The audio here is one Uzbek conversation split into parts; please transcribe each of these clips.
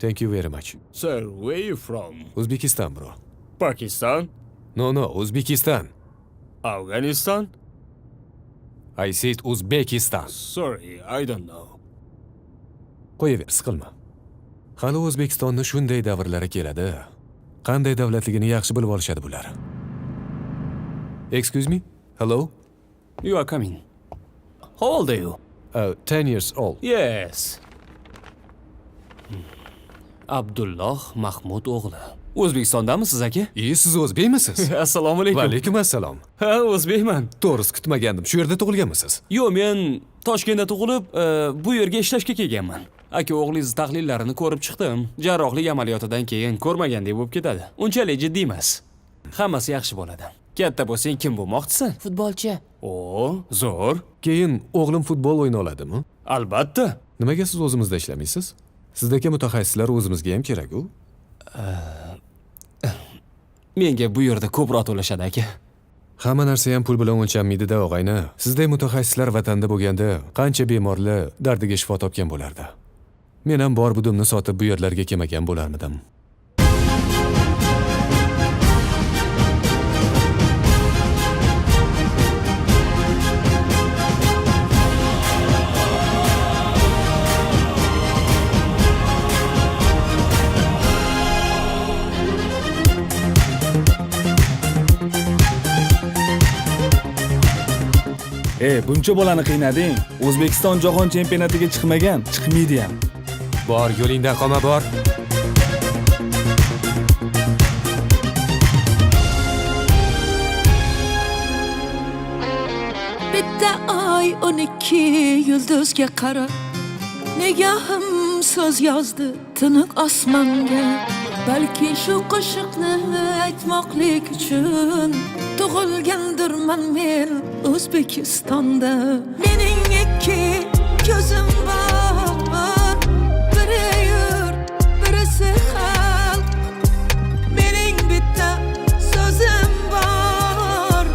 Thank you very much. Sir, where you from? Uzbekistan, bro. Pakistan? No, no, Uzbekistan. Afghanistan? I said Uzbekistan. Sorry, I don't know. Qo'yaver, siqilma. Hali O'zbekistonni shunday davrlari keladi. Qanday davlatligini yaxshi bilib olishadi bular. Excuse me? Hello? You are coming. How old are you? 10 years old. Yes. Abdulloh Mahmud o'g'li. O'zbekistondamisiz, aka? E, siz o'zbekmisiz? Assalomu alaykum. Va alaykum assalom. Ha, o'zbekman. To'g'risi kutmagandim. Shu yerda tug'ilganmisiz? Yo'q, men Toshkentda tug'ilib, bu yerga ishlashga kelganman. Aka, o'g'lingiz tahlillarini ko'rib chiqdim. Jarrohlik amaliyotidan keyin ko'rmagandek bo'lib ketadi. Unchalik jiddiy emas. Hammasi yaxshi bo'ladi. Katta bo'lsang kim bo'lmoqchisan? Futbolchi. O, zo'r. Keyin o'g'lim futbol o'yna oladimi? Albatta. Nimaga siz o'zimizda ishlamaysiz? Sizdagi mutaxassislar o'zimizga ham kerak-ku. Menga bu yerda ko'proq to'lashadi, aka. Hamma narsa ham pul bilan o'lchanmaydi-da, og'ayni. Sizday mutaxassislar vatanda bo'lganda qancha bemorlar dardiga shifo topgan bo'lardi. Men ham bor budimni sotib bu yerlarga kelmagan bo'larmidim. Buncha bolani qiynading. O'zbekiston jahon chempionatiga chiqmagan, chiqmaydi ham. Bor, yo'lingdan qolma, bor. Bitta oy 12 yulduzga qarab nigohim so'z yozdi tiniq osmonga. Balki shu qo'shiqni aytmoqlik uchun tug'ilgandirman men O'zbekistonda. Mening ikki ko'zim bor, biri yurt, birisi xalq. Mening bitta so'zim bor,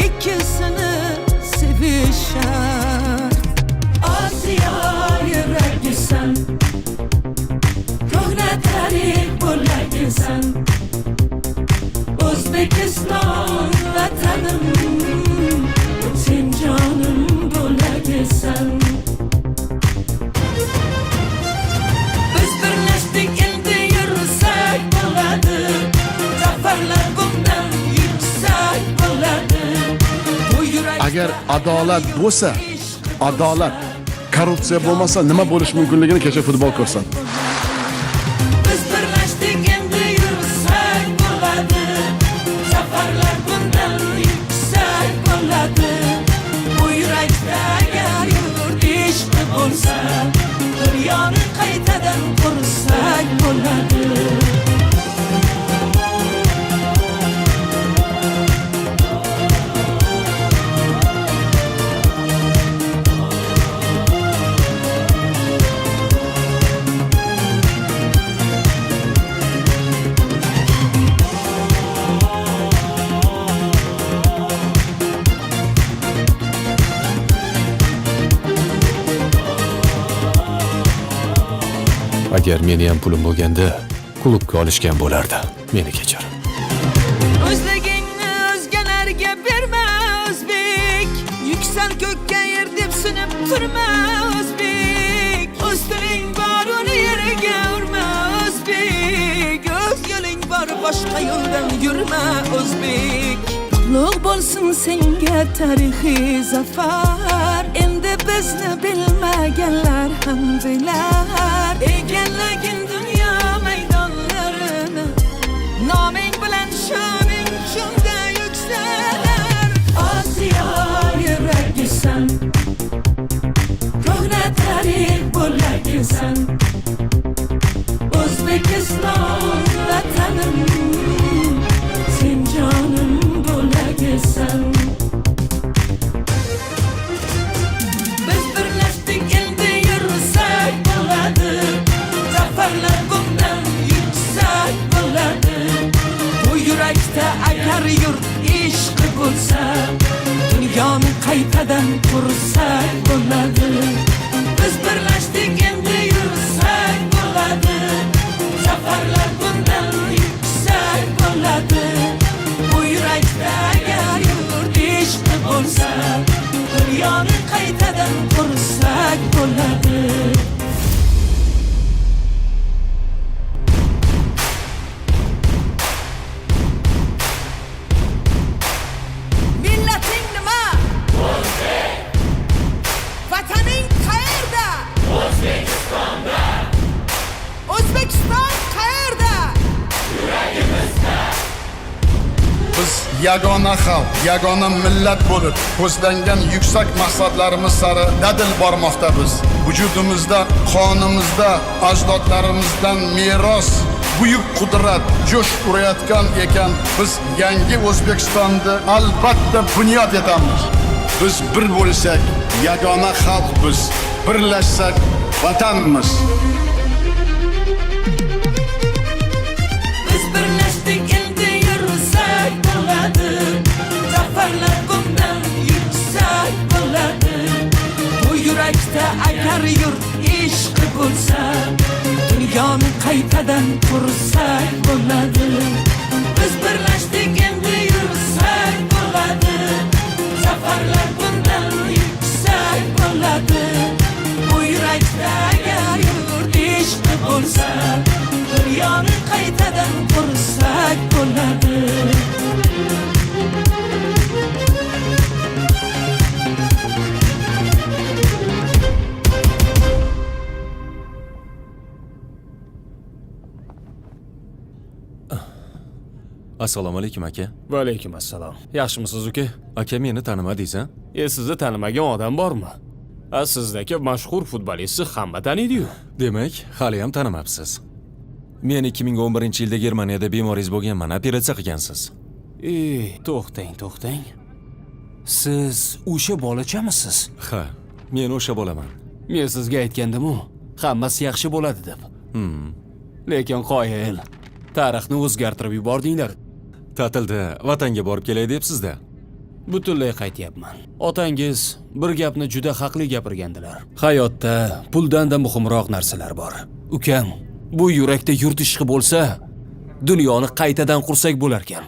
ikkisini sevish shart. Osiyo yuragisan, ko'hna tarix bo'lagisan. O'zbekiston vatanim, sen jonim bo'lagisan. Biz birlashdik, endi yursak bo'ladi. Zafarlar bundan yuksak bo'ladi. Bu yurakda Agar adolat bo'lsa, adolat, korrupsiya bo'lmasa nima bo'lishi mumkinligini kecha futbol ko'rsatdi. Biz birlashdik, endi yursak bo'ladi. Zafarlar bundan yuksak bo'ladi. Bu yurakda agar yurt ishqi bo'lsa, dunyoni qaytadan qursak bo'ladi. Agar meni ham pulim bo'lganda, klubga olishgan bo'lardi. Meni kechir. O'zligingni o'zgalarga berma, o'zbek. Yuksal ko'kka yer deb sunib turma, o'zbek. O'z tiling bor, uni yerga urma, o'zbek. O'z yo'ling bor, boshqa yo'ldan yurma, o'zbek. Qutlug' bo'lsin senga tarixiy zafar. Endi bizni bilmaganlar ham bilar. Egallagin dunyo maydonlarini, noming bilan sha'ning shunda yuksalar. Osiyo yuragisan, ko'hna tarix bo'lagisan. O'zbekiston vatanim, sen jonim bo'lagisan. Biz birlashdik, endi yursak bo'ladi. Zafarlar bundan yuksak bo'ladi. Bu yurakda agar yurt ishqi bo'lsa, dunyoni qaytadan qursak bo'ladi. Biz birlashdik, endi yursak bo'ladi. Yagona xalq, yagona millat bo'lib, ko'zlangan yuksak maqsadlarimiz sari dadil bormoqdamiz. Vujudimizda, qonimizda ajdodlarimizdan meros buyuk qudrat jo'sh urayotgan ekan, biz yangi O'zbekistonni albatta bunyod etamiz. Biz bir bo'lsak, yagona xalqmiz, birlashsak, vatanmiz. Biz birlashdik, endi yursak bo'ladi. Zafarlar bundan yuksak bo'ladi. Bu yurakda agar yurt ishqi bo'lsa, dunyoni qaytadan qursak bo'ladi. Biz birlashdik, endi yursak bo'ladi. Zafarlar bundan yuksak bo'ladi. Bu yurakda agar yurt ishqi bo'lsa, dunyoni qaytadan qursak bo'ladi. Assalomu alaykum, aka. Va alaykum assalom. Yaxshimisiz, uka? Aka, meni tanimadingiz, a? E, sizni tanimagan odam bormi? A, sizdagi mashhur futbolistni hamma taniydi-yu. Demak, haliyam tanimabsiz. Men 2011-yilda Germaniyada bemoringiz bo'lganman, operatsiya qilgansiz. Ey, to'xtang, to'xtang. Siz o'sha bolachamisiz? Ha, men o'sha bolaman. Men sizga aytgandim-u, hammasi yaxshi bo'ladi deb. Lekin qoyil, tarixni o'zgartirib yubordinglar. Ta'tilda vatanga borib kelay debsiz-da. Butunlay qaytyapman. Otangiz bir gapni juda haqli gapirgandilar. Hayotda puldan-da muhimroq narsalar bor. Ukam, bu yurakda yurt ishqi bo'lsa, dunyoni qaytadan qursak bo'larkan.